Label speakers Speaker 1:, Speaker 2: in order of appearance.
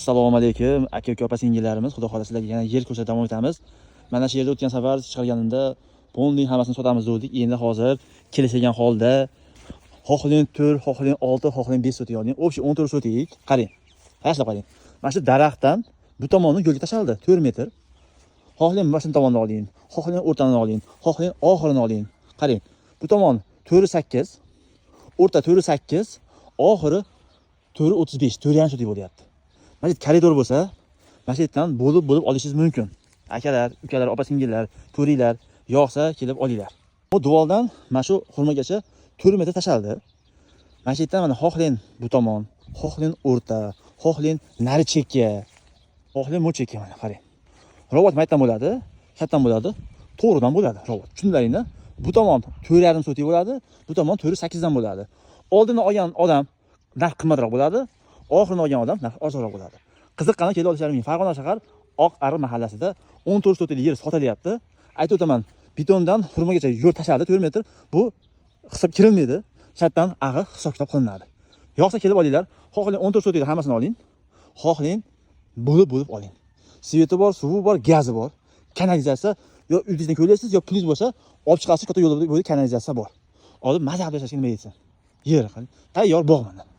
Speaker 1: Assalomu alaykum, aka, uka, opa, singillarimiz. Xudo xohlasa, sizlarga yana yer ko'rsatib davom etamiz. Mana shu yerda o'tgan safar chiqarganimda полный hammasini sotamiz dedik. Endi hozir kelishilgan holda xohlang 4, xohlang 6, xohlang 5 sotik oling. Общий 14 sotik. Qarang. Yaxshilab qarang. Mana shu daraxtdan bu tomonni yo'lga tashaldi 4 metr. Xohlang mana shu tomonni oling, xohlang o'rtani oling, xohlang oxirini oling. Qarang. Bu tomon 4.8, o'rta 4.8, oxiri 4.35, 4.5 sotik bo'lyapti. Mana shu koridor bo'lsa, mana shu yerdan bo'lib bo'lib olishingiz mumkin. Akalar, ukalar, opa singillar, ko'ringlar, yoqsa kelib olinglar. Bu devordan mana shu xurmagacha 4 metr tashaldi. Mana shu yerdan mana xohlang bu tomon, xohlang o'rta, xohlang nari chekka, xohlang bu chekka, mana qarang. Robot maytdan bo'ladi, chatdan bo'ladi, to'g'ridan bo'ladi robot. Tushundilaringda? Bu tomon 4.5 sotik bo'ladi, bu tomon 4.8 dan bo'ladi. Oldini olgan odam narx qimmatroq bo'ladi, oxirini olgan odam narx arzonroq bo'ladi. Qiziqqanlar kelib olishlari mumkin. Farg'ona shahar, Oq Ariq mahallasida 14 sotili yer sotilyapti. Aytib o'taman, betondan xurmagacha yo'l tashaldi 4 metr. Bu hisob kirilmaydi. Shartdan ag'i hisob kitob qilinadi. Yoqsa kelib olinglar. Xohlang 14 sotikni hammasini oling. Xohlang bo'lib bo'lib oling. Свет i bor, suvi bor, gazi bor. Kanalizatsiya yo uyingizdan ko'rasiz, yo pulingiz bo'lsa, olib chiqasiz, katta yo'l bo'yi kanalizatsiya bor. Olib maza qilib yashashga nima yetsin. Yer tayyor bog' mana.